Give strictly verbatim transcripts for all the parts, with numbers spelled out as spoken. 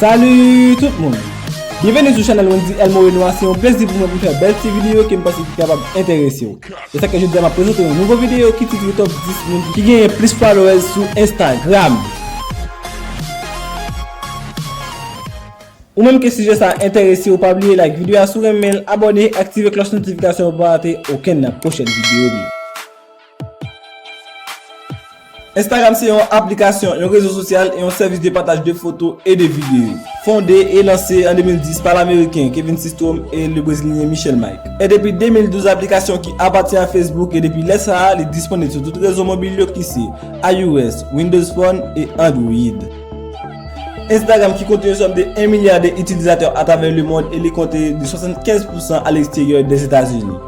Salut tout moun! Byenveni sou chanèl Wendy El Moreno a, se yon plezi pou mwen pou m fè bèl ti videyo ke m panse ki kapab enterese w. Se sa ke jodi a m ap prezante yon nouvo videyo ki titre Top dis moun ki genyen plis followers sou Instagram. Ou menm ke sijè sa a enterese w, pa bliye like videyo a si w renmen l, abòne, aktive klòch notifikasyon pou pa rate okenn nan pwochèn videyo li. Instagram se yon aplikasyon, yon rezo sosyal e yon sèvis de pataj de foto e de videyo. Fonde e lanse an de mil dis pa Ameriken Kevin Systrom e le Brezilyen Michel Mike. E depi de mil douz, aplikasyon ki apatyen a Facebook e depi lè sa a, li disponib sou tout rezo mobil yo ki se iOS, Windows Phone e Android. Instagram ki konte yon sòm de en milya de itilizatè atravè lemond e li konte de swasannkenz pousan aleksteryè Dèzetazini.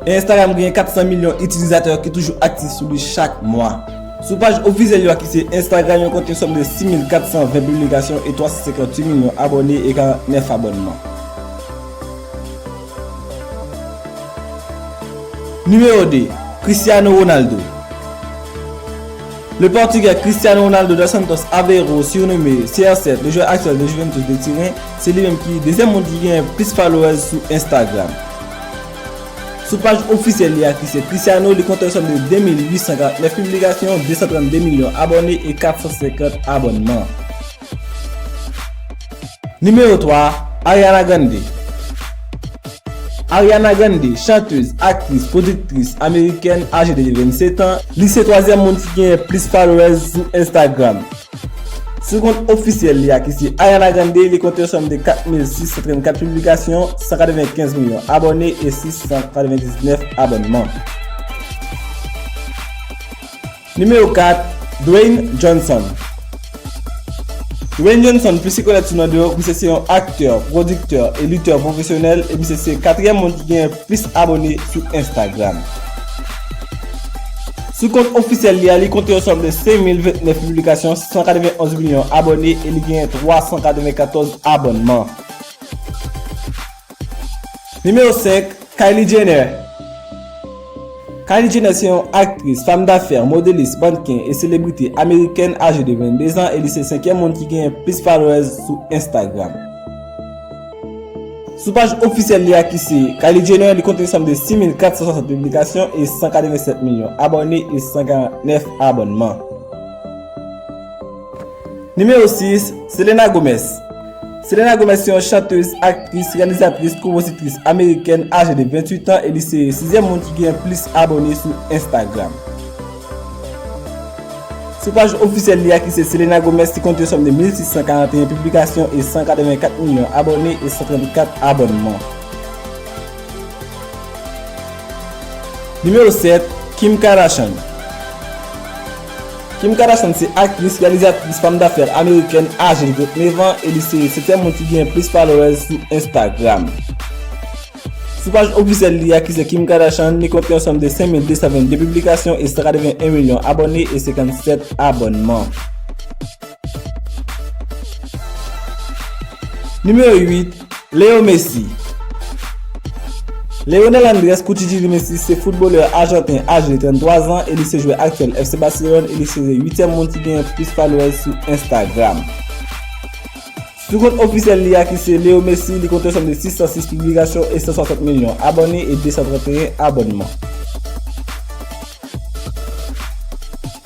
E Instagram genyen kat san milyon itilizatè ki toujou aktif sou li chak mwa. Sou paj ofisyèl yo a ki se Instagram, yo konte yon sòm de sis mil kat san ven piblikasyon e twa san senkantuit milyon abòne e karantnèf abònman. Nimewo de, Cristiano Ronaldo. Le Portugais Cristiano Ronaldo dos Santos Aveiro, surnommé C R sept, le joueur actuel de Juventus de Turin, se li menm ki dezyèm moun ki genyen plis followers sou Instagram. Sou paj ofisyèl li a ki se Cristiano, li konte yon sòm de de mil uit san karantnèf piblikasyon, de san trannde milyon abòne e kat san senkant abònman. Nimewo twa, Ariana Grande. Ariana Grande, chantez, aktris, pwodiktris amerikèn, aje de vennsetan, li se twazyèm moun ki genyen plis followers sou Instagram. Sou kont ofisyèl li a ki se Ariana Grande, li konte yon sòm de kat mil sis san trannkat piblikasyon, san katrevenkenz milyon abòne e sis san katrevendiznèf abònman. Nimewo kat, Dwayne Johnson. Dwayne Johnson, plis ki konnèt sou non de Rock, misye se yon aktè, pwodiktè e litè pwofesyonèl, e misye se katriyèm moun ki genyen plis abòne sou Instagram. Sou kont ofisyèl li a, li konte yon sòm de senk mil vennèf piblikasyon, san katrevenonz milyon abòne e li genyen twa san katrevenkatòz abònman. Nimewo senk, Kylie Jenner. Kylie Jenner se yon aktris, fanm dafè, modelis, mannken e selebrite amerikèn aje de vennde zan e li se senkyèm moun ki genyen plis followers sou Instagram. Sou paj ofisyèl li a ki se Kylie Jenner, li konte yon sòm de sis mil kat san swasant piblikasyon e san katrevensèt milyon abòne e san karantnèf abònman. Nimewo sis, Selena Gomez. Selena Gomez se yon chantez, aktris, reyalizatris, konpozitris amerikèn aje de venntuit an e li se sizyèm moun ki genyen plis abòne sou Instagram. Sou paj ofisyèl li a ki se Selena Gomez, li konte yon sòm de mil sis san karanteyen piblikasyon e san katrevenkat milyon abòne e san trannkat abònman. Nimewo sèt, Kim Kardashian. Kim Kardashian se aktris, reyalizatris, fanm dafè amerikèn aje de trannèf an e li se setyèm moun ki genyen plis followers sou Instagram. Sou paj ofisyèl li a ki se Kim Kardashian, li konte yon sòm de senk mil de san vennde piblikasyon e san katreven en milyon abòne e senkannsèt abònman. Nimewo uit, Leo Messi. Leonel Andres Cuccittini Messi se foutbolè ajanten aje de tranntwa zan e li se jwè aktyèl F C Barcelone e li se uityèm moun ki genyen plis followers sou Instagram. Sou kont ofisyèl li a ki se Leo Messi, li konte yon sòm de sis san sis piblikasyon e san swasant milyon abòne e de san tranteyen abònman.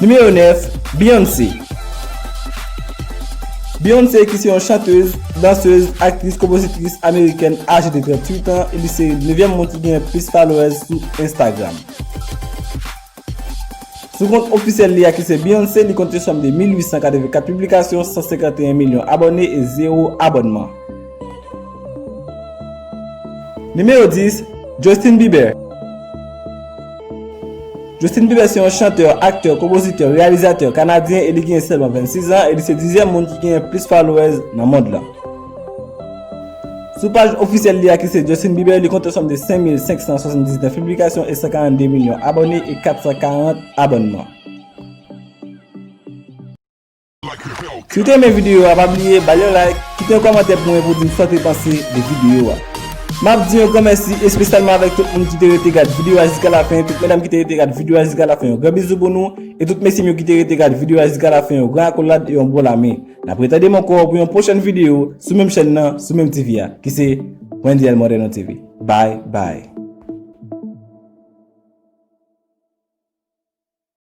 Nimewo nèf, Beyoncé. Beyoncé ki se yon chantez, dansez, aktris, konpozitris amerikèn aje de tranntuit an e li se nevyèm moun ki genyen plis followers sou Instagram. Sou kont ofisyèl li a ki se Beyoncé, li konte yon sòm de mil uit san katrevenkat piblikasyon, san senkanteyen milyon abòne e zewo abònman. Nimewo dis, Justin Bieber. Justin Bieber se yon chantè, aktè, konpozitè, reyalizatè kanadyen e li genyen sèlman vennsis zan e li se dizyèm moun ki genyen plis followers nan mond lan. Sou paj ofisyèl li a ki se Justin Bieber, li konte yon sòm de senk mil senk san swasanndiznèf piblikasyon e san karannde milyon abòne e kat san karant abònman. Si w te renmen videyo a, pa bliye ba l yon like, kite yon kòmantè pou mwen pou di m sa w te panse de videyo a. M ap di yon gran mèsi espesyalman avèk tout moun ki te rete gad videyo a jiska lafen, tout medam ki te rete gad videyo a jiska lafen, yon gran bizou pou nou, e tout mesye m yo ki te rete gad videyo a jiska lafen, yon gran akolad e yon bon lamen. N ap retande m ankò pou yon pwochèn videyo sou menm chèn nan, sou menm T V a, ki se Wendy L Moreno T V. Bye bye.